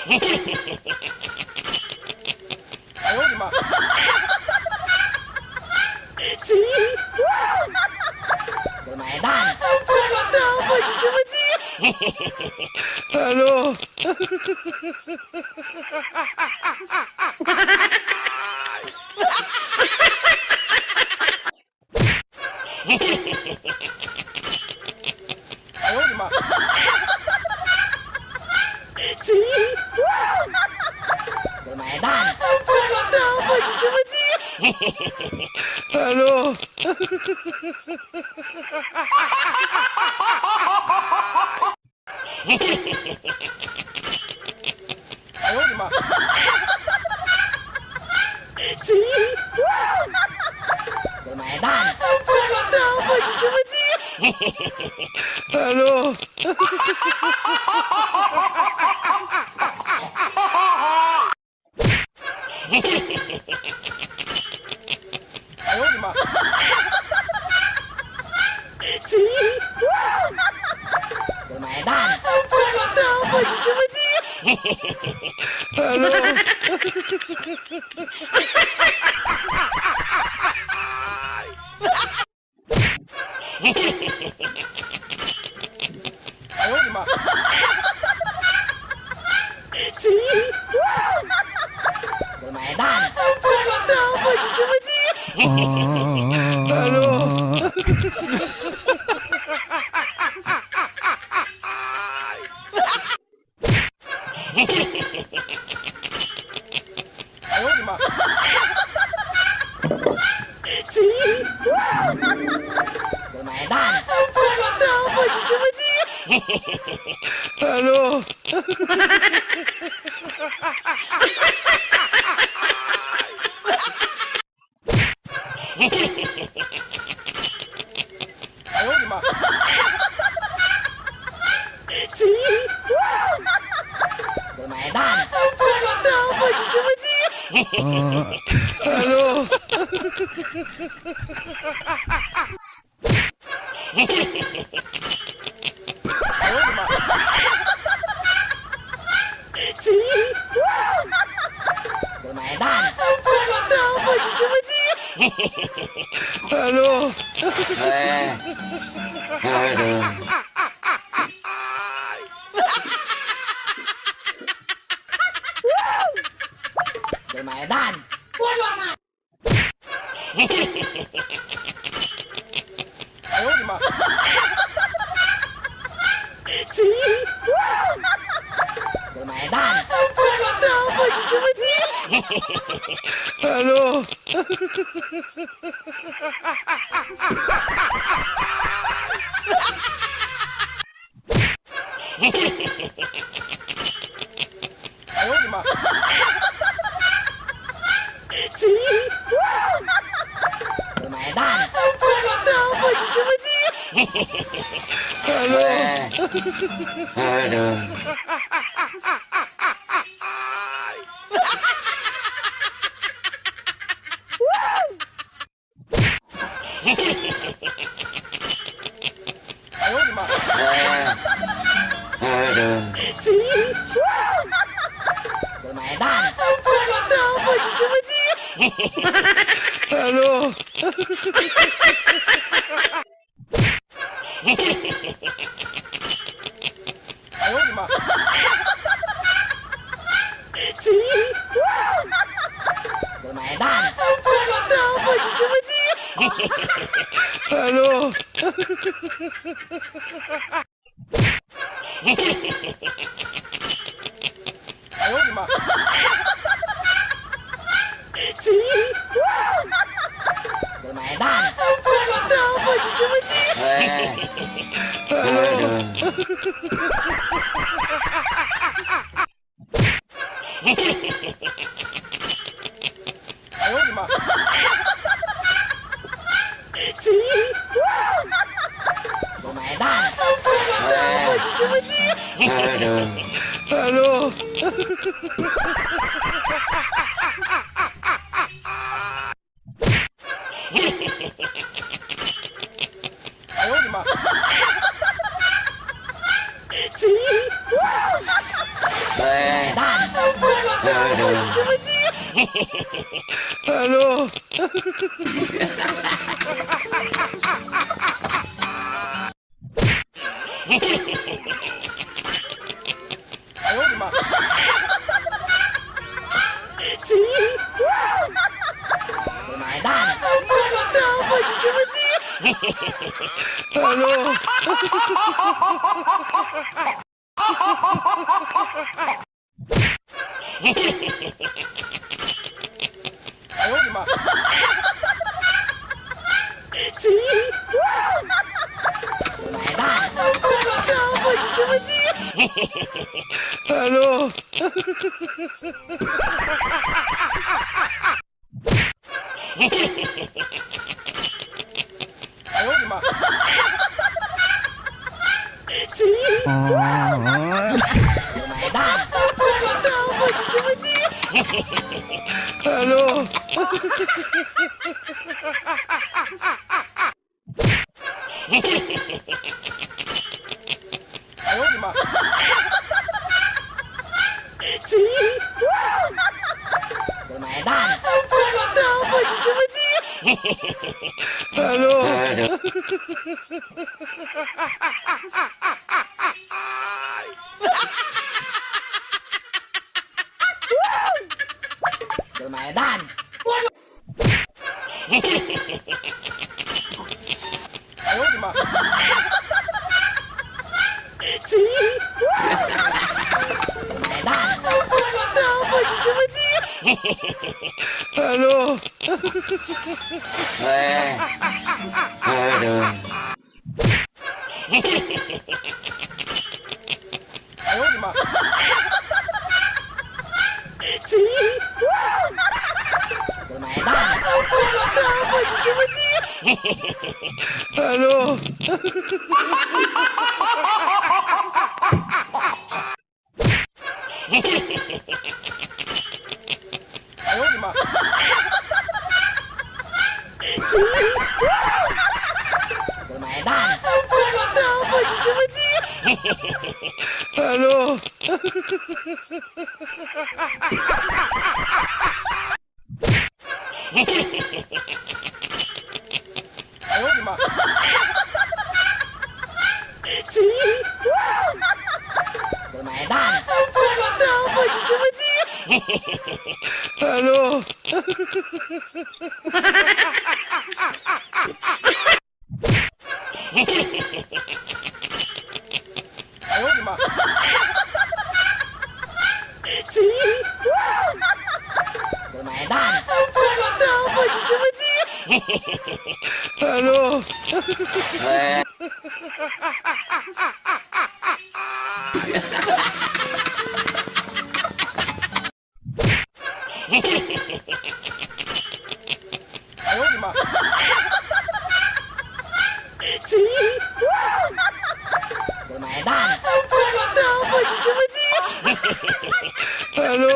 哎呦我的妈！我买单。不知道，我就这么急。Hello。哎呦我的妈！我买单。不知道，我就这么急。Hello。哎呦我的妈！我买单。不知道，我就这么急。Hello。哎呦我的妈！我买单。不知道，我就这么急。Hello。哎呦我的妈！我买单。不知道，我就这么急。Hello。哎呦我的妈！我买单。不知道，我就这么急。Hello。哎呦我的妈！我买单。不知道，我就这么急。Hello。哎呦我的妈！我买单。不知道，我就这么急。Hello。我买单。哎呦我的妈！我买单。不知道，我就这么急。Hello。哎呦我的妈！我买单。不知道，我就这么急。Hello。哎呦我的妈！我买单。不知道，我就这么急。Hello。哎呦我的妈！我买单。不知道，我就这么急。Hello。哎呦我的妈！我买单。不知道，我就这么急。Hello。哎呦我的妈！我买单。不知道，我就这么急。Hello。哎呦我的妈！买单。对不起。Hello。哎呦我的妈！谁？我买单。不知道，我对不起。Hello。哎呦我的妈！谁？我买单。不知道，我对不起。Hello。哎呦我的妈！谁？我买单。不知道，我对不起。Hello。哎呦我的妈！谁？我买单。不知道，我对不起。Hello。我买单。哎呦我的妈！谁？我买单。不知道，我对不起。Hello。哎呦我的妈！谁？我买单。不知道，我对不起。Hello。哎呦我的妈！谁？我买单。不知道，我对不起。Hello。哎呦我的妈！谁？我买单。不知道，我对不起。Hello。哎呦我的妈！谁？我买单。不知道，我对不起。Hello。哎呦我的妈！谁？我买单。不知道，我对不起。Hello。